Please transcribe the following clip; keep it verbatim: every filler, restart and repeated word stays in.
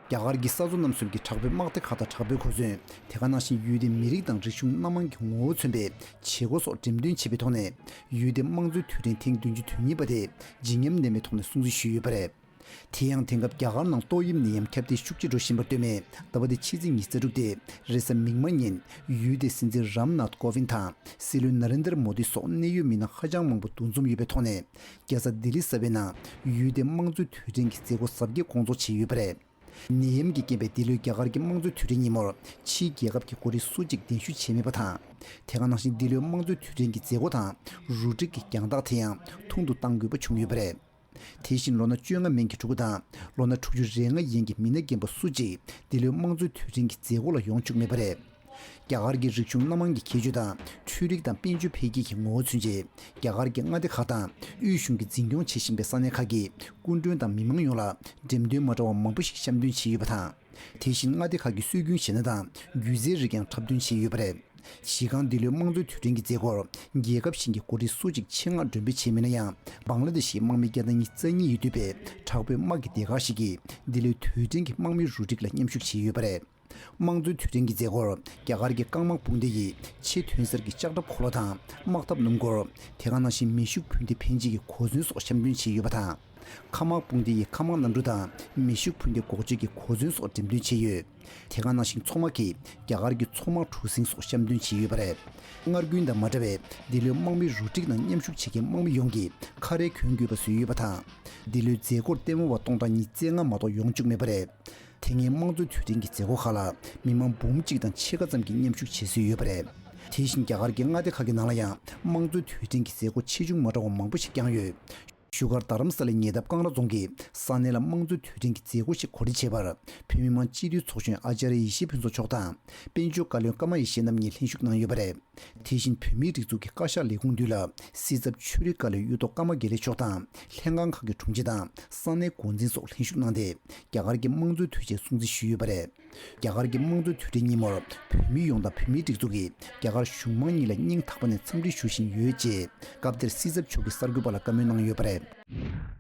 རྒྱ་གར་གྱི་ས་མཚོ་རྣམ་གསུམ་གྱི་དྲག་པོའི་དམག་སྡེ་ཁག་དང་དྲག་པོའི་གོ་མཚོན། དེ་ག་ནང་བཞིན་ཡུལ་དེའི་མི་རིགས་དང་རིག་གཞུང་སྣ་མང་གི་ངོ་བོ་མཚོན་པའི་བྱེད་སྒོ་སོགས་འགྲེམས་སྟོན་བྱས་པའི་ཐོག་ནས། ཡུལ་དེའི་དམངས་གཙོའི་དུས་དྲན་ཐེངས་བདུན་ཅུ་དོན་གཉིས་པ་དེ་བརྗིད་ཉམས་ལྡན་པའི་ཐོག་ནས་སྲུང་བརྩི་ཞུས་ཡོད་པ་རེད། དེ་ཡང་དེང་སྐབས་རྒྱ་གར་ནང་ཏོག་དབྱིབས་ནད་ཡམས་ཁྱབ་གདལ་ཤུགས་ཆེ་འགྲོ་བཞིན་པར་ལྟོས་ནས། ཟླ་བ་འདིའི་ཕྱི་ཚེས་ཉི་ཤུ་རྩ་དྲུག་སྟེ་རེས་གཟའ་མིག་དམར་ཉིན་ཡུལ་དེའི་སྲིད་འཛིན་རམ་ནཱཐ་ཀོ་ཝིན་དང་སྲིད་བློན་ན་རེན་དར་མོ་དི་སོགས་གནད་ཡོད་མི་སྣ་ཧ་ཅང་མང་པོ་འདུ་འཛོམས་ཡོད་པའི་ཐོག་ནས། རྒྱལ་ས་ལྡི་ལི་གསར་པའི་ནང་ཡུལ་དེའི་དམངས་གཙོའི་དུས་དྲན་གྱི་མཛད་སྒོ་གཟབ་རྒྱས་སྐོང་ཚོགས་བྱས་ཡོད་པ་རེད། ནད་ཡམས་ཀྱི་རྐྱེན་པས་འདི་ལོའི་རྒྱ་གར་གྱི་དམངས་གཙོའི་དུས་དྲན་ཉིན་མོར་ཕྱིའི་རྒྱལ་ཁབ་ཀྱི་འགོ་ཁྲིད་སུ་གཅིག་གདན་ཞུ་བྱས་མེད་པ་དང་། དེ་ག་ནང་བཞིན་འདི་ལོའི་དམངས་གཙོའི་དུས་དྲན་གྱི་མཛད་སྒོ་དང་རུ་སྒྲིག་གི་རྒྱང་ཐག་དེ་ཡང་ཐུང་དུ་གཏང་དགོས་པ་བྱུང་ཡོད་པ་རེད། དེ་བཞིན་ལོ་ན་བཅོ་ལྔ་མན་གྱི་ཕྲུ་གུ་དང་ལོ་ན་དྲུག་ཅུ་རེ་ལྔ་ཡན་གྱི་མི་སྣ་རྒན་པ་སུ་གཅིག་འདི་ལོའི་དམངས་གཙོའི་དུས་དྲན་གྱི་མཛད་སྒོ་ལ་ཡོང་བཅུག་མེད་པ་རེད། རྒྱ་གར་གྱི་རིག་གཞུང་སྣ་མང་གི་ཁྱད་ཆོས་དང་འཕྲུལ་རིག་དང་དཔལ་འབྱོར་འཕེལ་རྒྱས་ཀྱི་ངོ་བོ་མཚོན་ཆེད། རྒྱ་གར་གྱི་མངའ་སྡེ་ཁག་དང་དབུས་གཞུང་གིས་འཛིན་སྐྱོང་བྱེད་བཞིན་པའི་ས་གནས་ཁག་གི་སྐུ་མགྲོན་དང་མི་མང་ཡོངས་ལ་འགྲེམས་སྟོན་མ་འདྲ་བ་མང་པོ་ཞིག་བཤམས་སྟོན་བྱས་ཡོད་པ་དང་། དེ་བཞིན་མངའ་སྡེ་ཁག་གི་སྲོལ་རྒྱུན་གཞས་སྣ་དང་སྒྱུ་རྩལ་རིགས་ཀྱང་འཁྲབ་སྟོན་བྱས་ཡོད་པ་རེད། གཞི་རྐང་འདི་ལོའི་དམངས་གཙོའི་དུས་དྲན་གྱི་མཛད་སྒོར་རྒྱལ་ཁབ་གཞན་གྱི་འགོ་ཁྲིད་སུ་གཅིག་ཆེད་མངགས་མགྲོན་འབོད་བྱས་མེད་ན་ཡང་། བང་ལ་དེ་ཤི་ཡི་དམག་མི་བརྒྱ་དང་ཉི་ཤུ་རྩ་གཉིས་ཡིས་གཙོས་པའི་དྲག་པོའི་དམག་གི་སྡེ་ཁག་ཞིག་གིས་འདི་ལོའི་དུས་དྲན་གྱི་དམག་མིའི་རུ་སྒྲིག་ལ་མཉམ་ཞུགས་བྱས་ཡོད་པ་རེད། དམངས་གཙོའི་དུས་དྲན་གྱི་མཛད་སྒོར་རྒྱ་གར་གྱི་རྐང་དམག་དཔུང་སྡེ་ཡི་ཆེས་ཐོན་གསར་གྱི་ལྕགས་ཁྲབ་འཁོར་ལོ་དང་དམག་འཐབ་སྣུམ་འཁོར། དེ་ག་ནང་བཞིན་མེ་ཤུགས་འཕུར་མདེལ་འཕེན་བྱེད་ཀྱི་གོ་མཚོན་སོགས་བཤམས་སྟོན་བྱས་ཡོད་པ་དང་། མཁའ་དམག་དཔུང་སྡེ་ཡི་མཁའ་དམག་གནམ་གྲུ་དང་མེ་ཤུགས་འཕུར་མདེལ་འགོག་བྱེད་ཀྱི་གོ་མཚོན་སོགས་འགྲེམས་སྟོན་བྱས་ཡོད། དེ་ག་ནང་བཞིན་མཚོ་དམག་གིས་རྒྱ་གར་གྱི་མཚོ་དམག་གྲུ་གཟིངས་སོགས་བཤམས་སྟོན་བྱས་ཡོད་པ་རེད། སྔར་རྒྱུན་དང་མ་འདྲ་བའི་འདི་ལོའི་དམག་མིའི་རུ་སྒྲིག་ནང་མཉམ་ཞུགས་བྱེད་མཁན་དམག་མི་ཡོངས་ཀྱིས་ཁ་རས་གྱོན་དགོས་པ་བཟོས་ཡོད་པ་དང་། འདི་ལོའི་མཛད་སྒོར་ལྟད་མོ་བ་སྟོང་ཕྲག་ཉིས་བརྩེགས་ལྔ་མ་གཏོགས་ཡོང་བཅུག་མེད་པ་རེད། དེ་སྔའི་དམངས་གཙོའི་དུས་དྲན་གྱི་མཛད་སྒོ་ཁག་ལ་མི་མང་འབུམ་གཅིག་དང་ཕྱེད་ཀ་ཙམ་གྱིས་མཉམ་ཞུགས་བྱེད་སྲོལ་ཡོད་པ་རེད། དེ་བཞིན་རྒྱ་གར་གྱི་མངའ་སྡེ་ཁག་གི་ནང་ལ་ཡང་དམངས་གཙོའི་དུས་དྲན་གྱི་མཛད་སྒོ་ཆེ་ཆུང་མ་འདྲ་བ་མང་པོ་ཞིག་བསྐྱངས་ཡོད། བཞུགས་སྒར་རྡ་རམ་ས་ལའི་ཉེ་འདབས་ཀང་ར་རྫོང་གི་ས་གནས་ལ་དམངས་གཙོའི་དུས་དྲན་གྱི་མཛད་སྒོ་ཞིག་གོ་སྒྲིག་བྱས་པར། བོད་མི་མང་སྤྱི་འཐུས་ཚོགས་གཞོན་ཨ་ཅཱརྱ་ཡེ་ཤེས་ཕུན་ཚོགས་མཆོག་དང་། དཔལ་འབྱོར་བཀའ་བློན་ཀརྨ་ཡེ་ཤེས་རྣམ་གཉིས་ལྷན་ཞུགས་གནང་ཡོད་པ་རེད། དེ་བཞིན་བོད་མིའི་སྒྲིག་འཛུགས་ཀྱི་བཀའ་ཤག་ལས་ཁུངས་འདུས་ལ་སྲིད་ཚབ་ཆོས་རིག་བཀའ་བློན་གཡུ་ཐོག་ཀརྨ་དགེ་ལེགས་མཆོག་དང་། ལྷན་ཁང་ཁག་གི་དྲུང་ཆེ་དང་ས་གནས་འགོ་འཛིན་སོགས་ལྷན་ཞུགས་གནང་སྟེ། རྒྱ་གར་གྱི་དམངས་གཙོའི་དུས་ཆེན་སྲུང་བརྩི་ཞུས་ཡོད་པ་རེད། རྒྱ་གར་གྱི་དམངས་གཙོའི་དུས་དྲན་ཉིན་མོར་བོད་མི་ཡོངས་དང་བོད་མིའི་སྒྲིག་འཛུགས་ཀྱིས་རྒྱ་གར་གཞུང་མང་གཉིས་ལ་སྙིང་ཐག་པ་ནས་འཚམས་འདྲི་ཞུ་བཞིན་ཡོད་ཅེས། སྐབས་དེར་སྲིད་ཚབ་མཆོག་གིས་གསར་འགོད་པ་ལ་བཀའ་མོལ་གནང་ཡོད་པ་རེད།